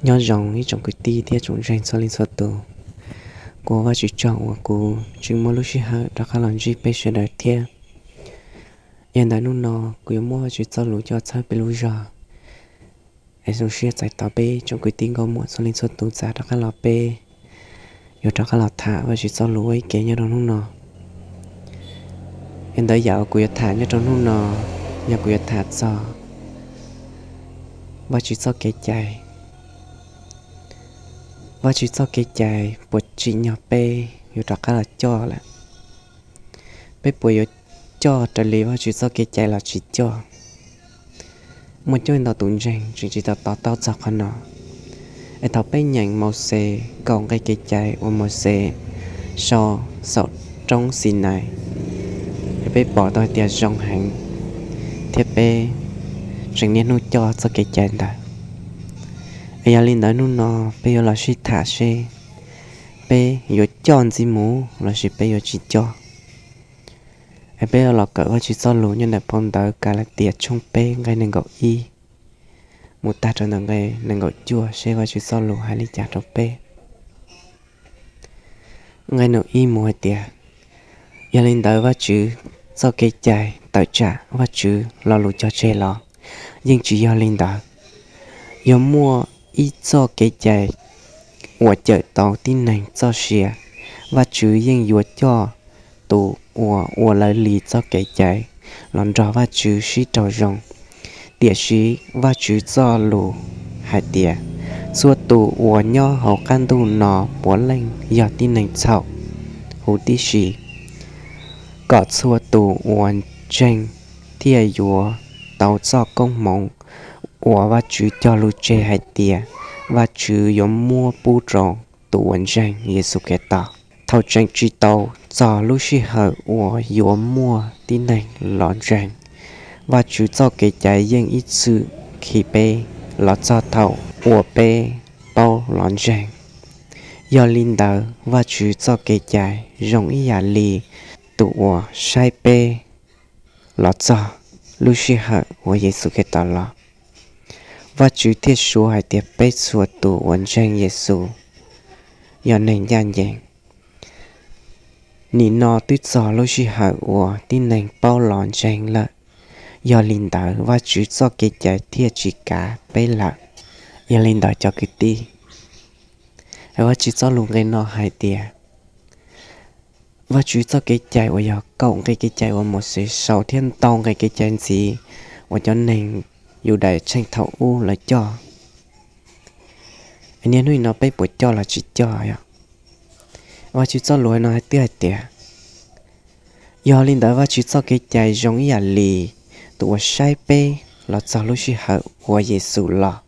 Nyob zoo ib tsoom kwv tij thiab tsoom ntseeg txhua leej txhua tus. Kuv ua Vajtswv tsaug uas kuv tseem muaj lub sij hawm rov qab los ntsib peb sawv daws thiab. Yog ntawm hnub no kuv yuav muab Vajtswv txoj lus coj txhawb peb lub zog, es zoo siab txais tos peb tsoom kwv tij nkauj muam txhua leej txhua tus txav rov qab los peb yuav rov qab los tham Vajtswv txoj lus ua ib ke nyob rau hnub no. Yog ntawd yam uas kuv yuav tham nyob rau hnub no yog kuv yuav tham txog Vajtswv txoj kev cai. Vajtswv txoj kev cai puas tsim nyog peb yuav rov qab los coj lawm? Peb puas yuav coj raws li Vajtswv txoj kev cai los tsis coj? Muaj coob ntau tus ntseeg tseem tsis tau to taub txog qhov no. Es thaum peb nyeem Mauxes kaum nqe kev cai uas Mauxes sau saum roob Xinais, es peb pom tau hais tias zoo heev, thiab peb tseem niaj hnub coj txoj kev cai ntawd. Es yog li ntawd hnub no peb yuav los sib tham seb peb yuav coj ntxiv mus lossis peb yuav tsis coj. Es peb yuav los kawm Vajtswv txoj lus nyob ntawm phau ntawv Kalatias tshooj peb nqe nees nkaum ib mus tag rau ntawm nqe nees nkaum cuaj seb Vajtswv txoj lus hais li cas rau peb. Nqe nees ib mus hais tias, yog li ntawd Vajtswv txoj kev cai tawm tsam Vajtswv lo lus cog tseg los? Yeej tsis yog li ntawd. Yuav muaj ib txoj kev cai uas cawm tau tib neeg txoj sia. Vajtswv yeej yuav coj tus uas ua lawv li txoj kev cai los nrog Vajtswv sib raug zoo. Tiam sis Vajtswv txoj lus hais tias, txhua tus uas nyob hauv qab ntuj no puav leej yog tib neeg txhaum huv tib si, kom txhua tus uas ntseeg thiaj yuav tau txoj koob hmoov uas Vajtswv cog lus tseg hais tias Vajtswv yuav muab pub rau tus uas ntseeg Yexus Khetos. Thaum tseem tsis tau txog lub sij hawm uas yuav muaj tib neeg los ntseeg, Vajtswv txoj kev cai yeej ib txwm khi peb los txog thaum uas peb paub los ntseeg. Yog li ntawd Vajtswv txoj kev cai zoo ib yam li tus uas saib peb los txog lub sij hawm uas Yexus Khetos los. Vajtswv thiaj suav hais tias peb txhua tus uas ntseeg Yexus yog neeg ncaj ncees. Nim no twb txog lub sij hawm uas tib neeg paub los ntseeg lawm, yog li ntawd Vajtswv txoj kev cai thiaj tsis kav peb lawm. Yog li ntawd cov kwv tij, Vajtswv txoj lus nqe no hais tias, Vajtswv txoj kev cai uas yog kaum nqe kev cai uas Mauxes sau thiab ntau nqe kev cai ntxiv uas cov neeg Yudais tsheej thaum ub lawv coj, niaj hnub no peb puas coj los tsis coj? Vajtswv txoj lus no hais twb hais tias, yog li ntawd Vajtswv txoj kev cai zoo ib yam li tus uas saib peb los txog lub sij hawm uas Yexus los.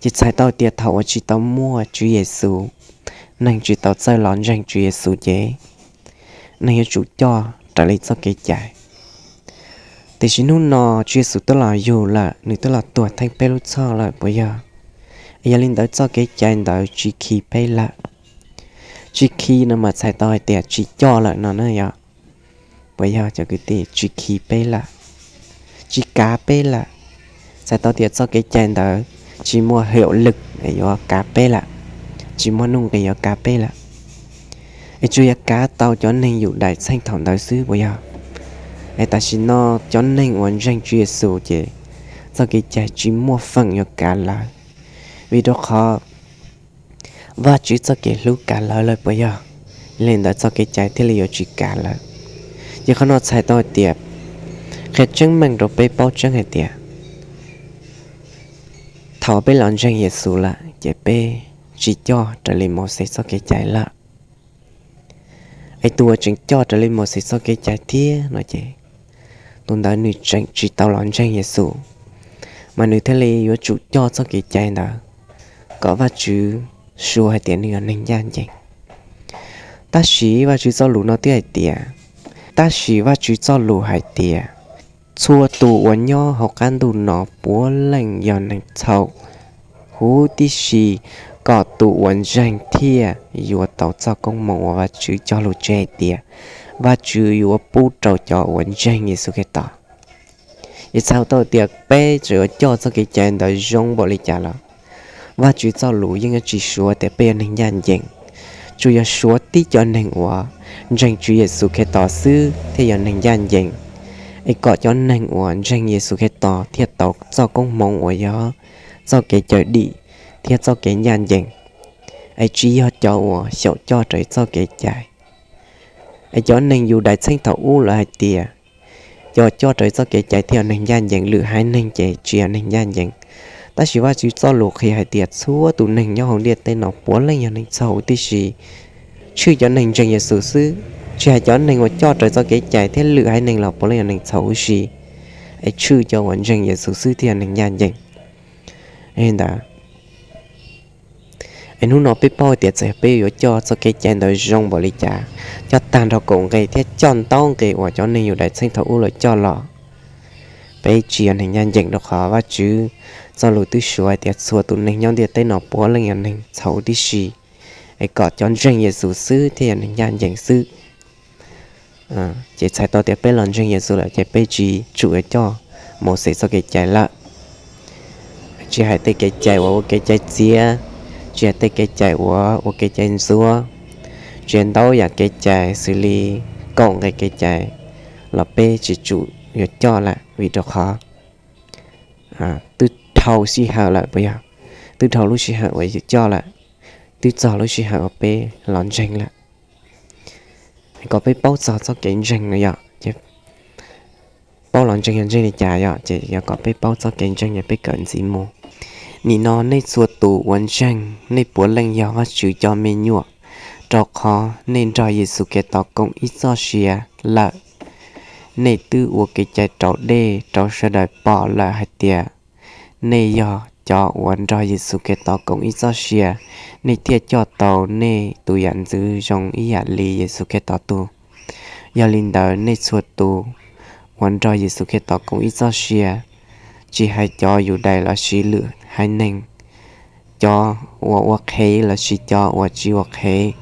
Ces txhais tau tias thaum uas tsis tau muaj Tswv Yexus, neeg tsis tau txawj los ntseeg Tswv Yexus ces neeg yuav tsum coj raws li txoj kev cai. Tiam sis hnub no Tswv Yexus twb los yug lawm, nws twb los tuag theej peb lub txhoj lawm puas yog? Yog li ntawd txoj kev cai ntawd tsis khi peb lawm. Tsis khi no mas txhais tau hais tias tsis coj lawm no na yog, puas yog cov kwv tij? Tsis khi peb lawm, tsis kav peb lawm. Txhais tau tias txoj kev cai ntawd tsis muaj hwm lwm yuav kav peb lawm, tsis muaj nuj nqis yuav kav peb lawm. Es tsuas yog kav tau cov neeg Yudais txheej thaum ntawd xwb puas yog? Es tam sim no cov neeg uas ntseeg Tswv Yexus ces txoj kev cai tsis muaj feem yuav kav lawv, vim rau qhov Vajtswv txoj kev hlub kav lawv lawm puas yog? Li ntawd txoj kev cai thiaj li yuav tsis kav lawv. Ces qhov no txhais tau hais tias, qhia tseeb meej rau peb paub tseeb hais tias thaum peb los ntseeg Yexus lawm ces peb tsis coj raws li Mauxes txoj kev cai lawm. Es tus uas tseem coj raws li Mauxes txoj kev cai thiab no ces tus ntawd nws tseem tsis tau los ntseeg Yexus, mas nws thiaj li yuav tsum coj txoj kev cai ntawd kom Vajtswv suav hais tias nws yog neeg ncaj ncees. Tab sis Vajtswv txoj lus no twb hais tias, tab sis Vajtswv txoj lus hais tias, txhua tus uas nyob hauv qab ntuj no puav leej yog neeg txhaum huv tib si, kom tus uas ntseeg thiaj yuav tau txoj koob hmoov uas Vajtswv cog lus tseg hais tias Vajtswv yuav pub rau cov uas ntseeg Yexus Khetos. Ces txhais tau tias peb txawm yuav coj txoj kev cai ntawd zoo npaum li cas los Vajtswv txoj lus yeej yuav tsis suav tias peb yog neeg ncaj ncees, tsuas yog suav tib cov neeg uas ntseeg Tswv Yexus Khetos xwb thiaj yog neeg ncaj ncees. Es kom cov neeg uas ntseeg Yexus Khetos thiaj tau txoj koob hmoov uas yog txoj kev cawm dim thiab txoj kev ncaj ncees, es tsis yog cov uas xyaum coj raws txoj kev cai. Es cov neeg Yudais txheej thaum ub lawv hais tias cov coj raws txoj kev cai thiaj yog neeg ncaj ncees, lwm haiv neeg ces tsis yog neeg ncaj ncees. Tab sis Vajtswv txoj lus qhia hais tias txhua tus neeg nyob hauv ntiaj teb no puav leej yog neeg txhaum huv tib si, tshwj cov neeg ntseeg Yexus xwb. Tsis hais cov neeg uas coj raws txoj kev cai thiab lwm haiv neeg los puav leej yog neeg txhaum huv si, es tshwj cov uas ntseeg Yexus xwb thiaj yog neeg ncaj ncees. Ntawd, es hnub no peb paub tias txawm yog peb yuav coj txoj kev cai ntawd zoo npaum li cas, coj tag nrho kaum nqe thiab coj ntau nqe uas cov neeg Yudais txheej thaum ub lawv coj los, peb tsis yog neeg ncaj ncees, rau qhov Vajtswv txoj lus twb suav tias txhua tus neeg nyob ntiaj teb no puav leej yog neeg txhaum huv tib si, es kom cov ntseeg Yexus xwb thiaj yog neeg ncaj ncees xwb. Ces txhais tau tias peb los ntseeg Yexus lawm ces peb tsis tsum yuav coj Mauxes txoj kev cai lawm. Tsis hais tej kev cai uas ua kev cai txiav, tsis hais tej kev cai uas ua kev cai ntxuav, tsis hais ntau yam kev cai xws li kaum nqe kev cai los peb tsis tsum yuav coj lawm, vim rau qhov twb dhau sij hawm lawm puas yog? Twb dhau lub sij hawm uas yus coj lawm, twb txog lub sij hawm uas peb los ntseeg lawm. Kom peb paub txog txoj kev ntseeg no yom, ces paub los ntseeg yog ntseeg li cas yom, ces yog kom peb paub txoj kev ntseeg ces peb kawm ntxiv mus. Nim no nej txhua tus uas ntseeg, nej puav leej yog Vajtswv cov me nyuam, rau qhov nej nrog Yexus Khetos koom ib txoj sia lawm. Nej twb ua kev cai raus dej rau sawv daws pom lawm hais tias nej yog cov uas nrog Yexus Khetos koom ib txoj sia, nej thiaj coj tau nej tus yam ntxwv zoo ib yam li Yexus Khetos tus. Yog li ntawd nej txhua tus uas nrog Yexus Khetos koom ib txoj sia, tsis hais cov Yudais lossis lwm haiv neeg, cov uas ua qhev lossis cov uas tsis ua qhev,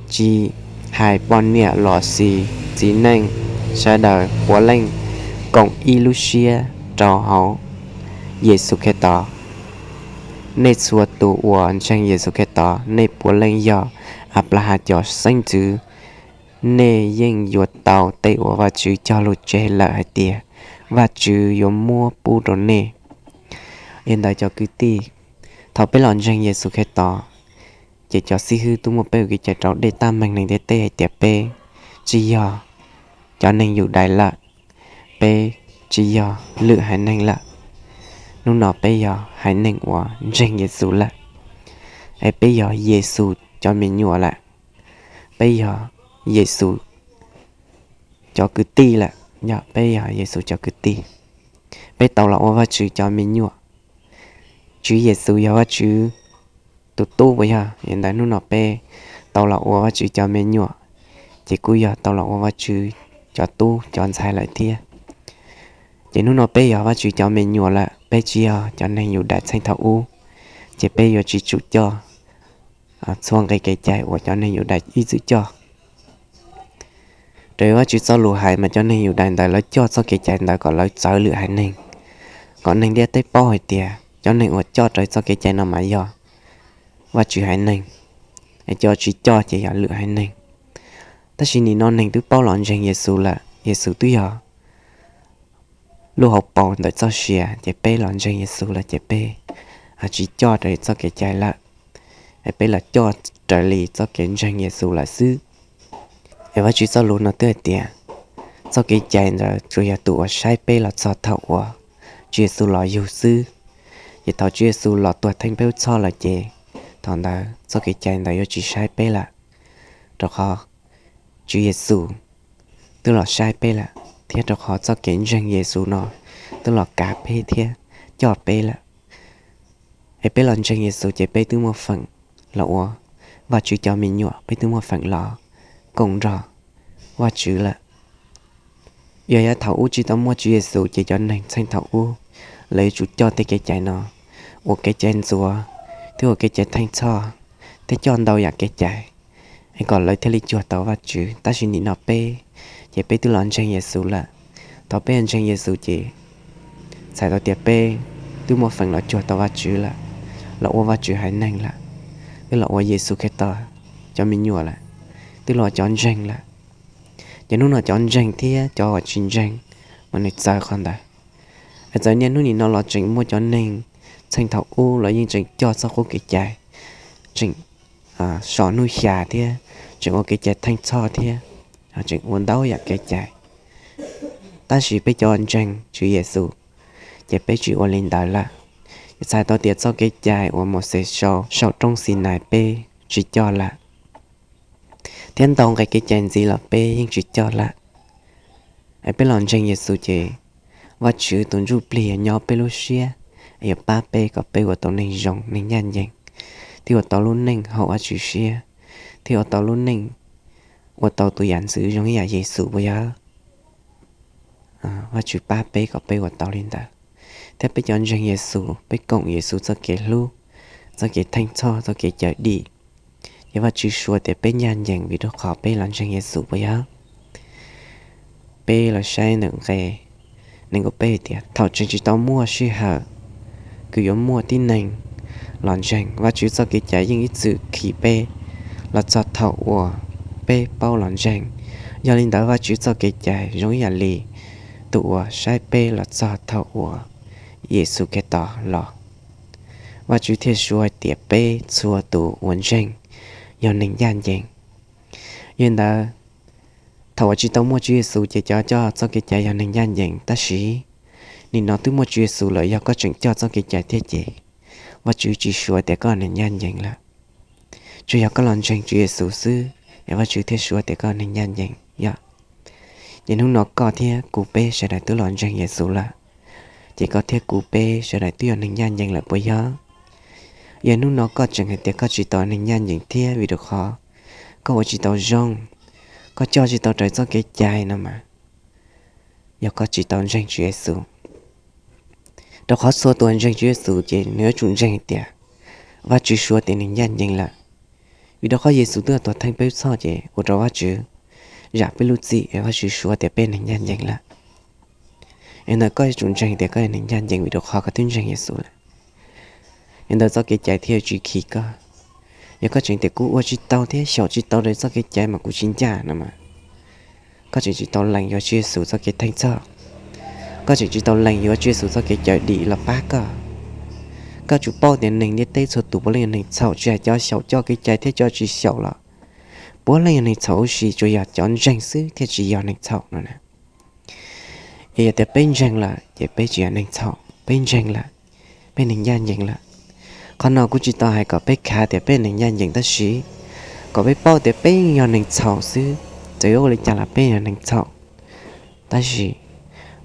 tsis hais poj niam lossis txiv neej, sawv daws puav leej koom ib lub siab rau hauv Yexus Khetos. Nej txhua tus uas ntseeg Yexus Khetos, nej puav leej yog Anplahas cov xeeb ntxwv. Nej yeej yuav tau tej uas Vajtswv cog lus tseg lawm hais tias Vajtswv yuav muab pub rau nej. Yog li ntawd cov kwv tij, thaum peb los ntseeg Yexus Khetos, ces cov xib hwb twb muab peb ua kev cai raus dej tab meeg neeg ntiaj teb hais tias peb tsis yog cov neeg Yudais lawm, peb tsis yog lwm haiv neeg lawm. Hnub no peb yog haiv neeg uas ntseeg Yexus lawm, es peb yog Yexus cov me nyuam lawm, peb yog Yexus cov kwv tij lawm, yog peb yog Yexus cov kwv tij, peb tau los ua Vajtswv cov me nyuam. Tswv Yexus yog Vajtswv tus tub puas yog? Yog li ntawd hnub no peb tau los ua Vajtswv cov me nyuam, ces kuj yog tau los ua Vajtswv cov tub cov ntxhais lawm thiab. Ces hnub no peb yog Vajtswv cov me nyuam lawm, peb tsis yog cov neeg Yudais txheej thaum ub, ces peb yuav tsis tsum coj txhua nqe kev cai uas cov neeg Yudais ib txwm coj. Raws li Vajtswv txoj lus hais mas cov neeg Yudais ntawd lawv coj txoj kev cai ntawd kom lawv txawv lwm haiv neeg, kom neeg ntiaj teb paub hais tias cov neeg uas coj raws txoj kev cai no mas yog Vajtswv haiv neeg, es cov tsis coj ces yog lwm haiv neeg. Tab sis nim no neeg twb paub los ntseeg Yexus lawm, Yexus twb yog lub hauv paus ntawm txoj sia, ces peb los ntseeg Yexus lawm ces peb tsis coj raws li txoj kev cai lawm, es peb los coj raws li txoj kev ntseeg Yexus lawm xwb. Es Vajtswv txoj lus no twb hais tias txoj kev cai ntawd tsuas yog tus uas saib peb los txog thaum uas Tswv Yexus los yug xwb. Ces thaum Tswv Yexus los tuag theej peb lub txhoj lawm ces thaum ntawd txoj kev cai ntawd yuav tsis saib peb lawm, rau qhov Tswv Yexus twb los saib peb lawm, thiab rau qhov txoj kev ntseeg Yexus no twb los kav peb thiab coj peb lawm. Es peb los ntseeg Yexus ces peb twb muaj feem los ua Vajtswv cov me nyuam, peb twb muaj feem los koom nrog Vajtswv lawm. Yog yav thaum ub tsis tau muaj Tswv Yexus ces cov neeg txheej thaum ub lawv yuav tsum coj tej kev cai no, ua kev cai ntxuav, thiab ua kev cai theej txhoj, thiab coj ntau yam kev cai, es kom lawv thiaj li cuag tau Vajtswv. Tab sis nim no peb, ces peb twb los ntseeg Yexus lawm. Thaum peb ntseeg Yexus ces txhais tau tias peb twb muaj feem los cuag tau Vajtswv lawm. los ua Vajtswv haiv neeg lawm, twb los ua Yexus Khetos cov me nyuam lawm, twb los cov ntseeg lawm. Ces hnub no cov ntseeg thiab cov uas tsis ntseeg mas nws txawv qhov ntawd. Es txawm niaj hnub nim no los tseem muaj cov neeg txheej thaum ub los yeej tseem coj txoj qub kev cai, tseem so hnub xya thiab tseem ua kev cai theej txhoj thiab tseem ua ntau yam kev cai. Tab sis peb cov ntseeg Tswv Yexus ces peb tsis ua li ntawd lawm. Ces txhais tau tias txoj kev cai uas Mauxes sau saum roob Xinais peb tsis coj lawm, thiab ntau nqe kev cai ntxiv los peb yeej tsis coj lawm. Es peb los ntseeg Yexus ces Vajtswv tus Ntsujplig yuav nyob peb lub siab, yuav pab peb kom peb ua tau neeg zoo neeg ncaj ncees, thiab ua tau lub neej haum Vajtswv siab, thiab ua tau lub neej ua tau tus yam ntxwv zoo ib yam Yexus puas yog? Vajtswv pab peb kom peb ua tau li ntawd. Thiab peb cov ntseeg Yexus, peb koom Yexus txoj kev hlub, txoj kev theej txhoj, txoj kev cawm dim, ces Vajtswv suav tias peb ncaj ncees vim rau qhov peb los ntseeg Yexus puas yog? Peb los saib ntawm nqe nees nkaum peb tias, thaum tseem tsis tau muaj sij hawm kws yuav muaj tib neeg los ntseeg, Vajtswv txoj kev cai yeej ib txwm khi peb los txog thaum uas peb paub los ntseeg. Yog li ntawd Vajtswv txoj kev cai zoo ib yam li tus uas saib peb los txog thaum uas Yexus Khetos los. Vajtswv thiaj suav hais tias peb txhua tus uas ntseeg yog neeg ncaj ncees. Yog li ntawd, thaum uas tsis tau muaj Tswv Yexus ces cov coj txoj kev cai yog neeg ncaj ncees, tab sis nim no twb muaj Tswv Yexus lawm, yog koj tseem coj txoj kev cai thiab ces Vajtswv tsis suav tias koj neeg ncaj ncees lawm. Tsuas yog koj los ntseeg Tswv Yexus xwb es Vajtswv thiaj suav tias koj neeg ncaj ncees yom. Ces hnub no koj thiab kuv peb sawv daws twb los ntseeg Yexus lawm, ces koj thiab kuv peb sawv daws twb yog neeg ncaj ncees lawm puas yog? Yog hnub no koj tseem hais tias koj tsis tau neeg ncaj ncees thiab vim rau qhov koj ua tsis tau zoo, koj coj tsis tau raws txoj kev cai no mas, yog koj tsis tau ntseeg Tswv Yexus. Rau qhov txhua tus ntseeg Tswv Yexus ces nws yuav tsum ntseeg hais tias Vajtswv suav tias nws ncaj ncees lawm. Vim rau qhov Yexus twb tuag theej peb txhoj ces ua rau Vajtswv zam peb lub txim es Vajtswv suav tias peb neeg ncaj ncees lawm. Es ntawm koj yuav tsum ntseeg tias koj yog neeg ncaj ncees vim rau qhov koj twb ntseeg Yexus lawm. Es ntawm txoj kev cai thiaj tsis khi koj. Yog koj tseem tias kuv ua tsis tau thiab xyaum tsis tau raws txoj kev cai mas kuv tsis ncaj no mas, koj tseem tsis tau lees yuav Tswv Yexus txoj kev theej txhoj, koj tseem tsis tau lees yuav Tswv Yexus txoj kev cawm dim los pab koj. Koj tsum paub tias neeg ntiaj teb txhua tus puav leej yog neeg txhaum, tsis hais cov xyaum coj kev cai thiab cov tsis xyaum los puav leej yog neeg txhaum huv si, tsuas yog cov ntseeg xwb thiaj tsis yog neeg txhaum no na. Es yog tias peb ntseeg lawm ces peb tsis yog neeg txhaum, peb ntseeg lawm, peb neeg ncaj ncees lawm. Qhov no kuv tsis tau hais kom peb khav tias peb neeg ncaj ncees, tab sis kom peb paub tias peb yog neeg txhaum xwb, txawm yuav ua li cas los peb yog neeg txhaum. Tab sis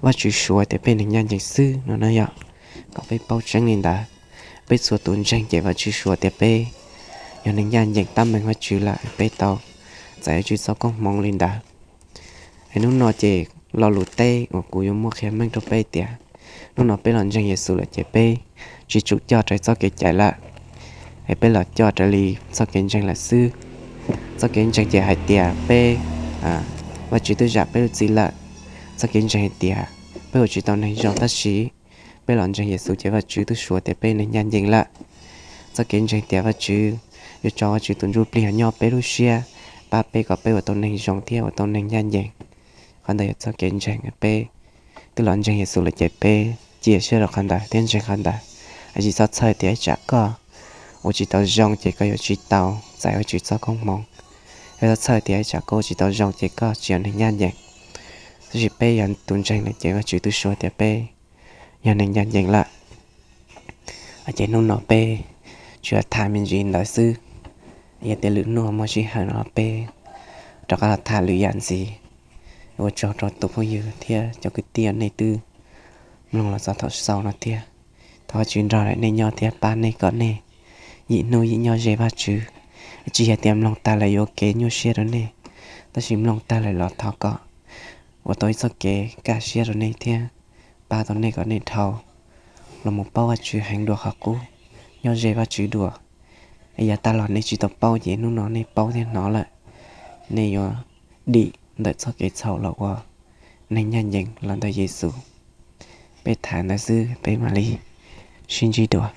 Vajtswv suav tias peb neeg ncaj ncees xwb no na yom. Kom peb paub tseeb li ntawd, peb txhua tus ntseeg ces Vajtswv suav tias peb yog neeg ncaj ncees tab meeg Vajtswv lawm, peb tau txais Vajtswv txoj koob hmoov li ntawd. Es hnub no ces lo lus teb uas kuv yuav muab qhia meej rau peb tias, hnub no peb los ntseeg Yexus lawm ces peb tsis tsum coj raws txoj kev cai lawm, es peb los coj raws li txoj kev ntseeg lawm xwb. Txoj kev ntseeg ces hais tias peb, Vajtswv twb zam peb lub txim lawm. Txoj kev ntseeg hais tias peb ua tsis tau neeg zoo tab sis peb los ntseeg Yexus ces Vajtswv twb suav tias peb neeg ncaj ncees lawm. Txoj kev ntseeg tias Vajtswv yuav tso Vajtswv tus Ntsujplig nyob peb lub siab, pab peb kom peb ua tau neeg zoo thiab ua tau neeg ncaj ncees. Qhov ntawd yog txoj kev ntseeg, peb twb los ntseeg Yexus lawm ces peb cia siab rau qhov ntawd thiab ntseeg qhov ntawd. Tsis txhob txhawj tias ib tsam koj ua tsis tau zoo ces koj yuav tsis tau txais Vajtswv txoj koob hmoov. Txhob txhawj tias ib tsam koj ua tsis tau zoo ces koj tsis yog neeg ncaj ncees. Tab sis peb yog tus ntseeg lawm ces Vajtswv twb suav tias peb yog neeg ncaj ncees lawm. Ces hnub no peb tsuas tham me ntsis ntawd xwb. Yog tias lwm hnub muaj sij hawm no peb rov qab los tham lwm yam ntxiv. Ua tsaug rau tus phooj ywg thiab cov kwv tij nej twb mloog los txog thaum xaus no thiab. Thov Vajtswv nrog nej nyob thiab pab nej kom nej yim hnub yim nyob ze Vajtswv. Tsis yog tias mloog tag lawm yuav ua kev nyuaj siab rau nej, tab sis mloog tag lawm los thov kom ua tau ib txoj kev kaj siab rau nej thiab pab tau nej kom nej dhau los mus paub Vajtswv heev dua qhov qub, nyob ze Vajtswv dua. Yav tag los nej tsis tau paub ces hnub no nej paub thiab hnov lawm, nej yuav dim ntawm txoj kev txhaum los ua neeg ncaj ncees los ntawm Yexus. Peb tham ntawd xwb, peb mam li sib ntsib dua.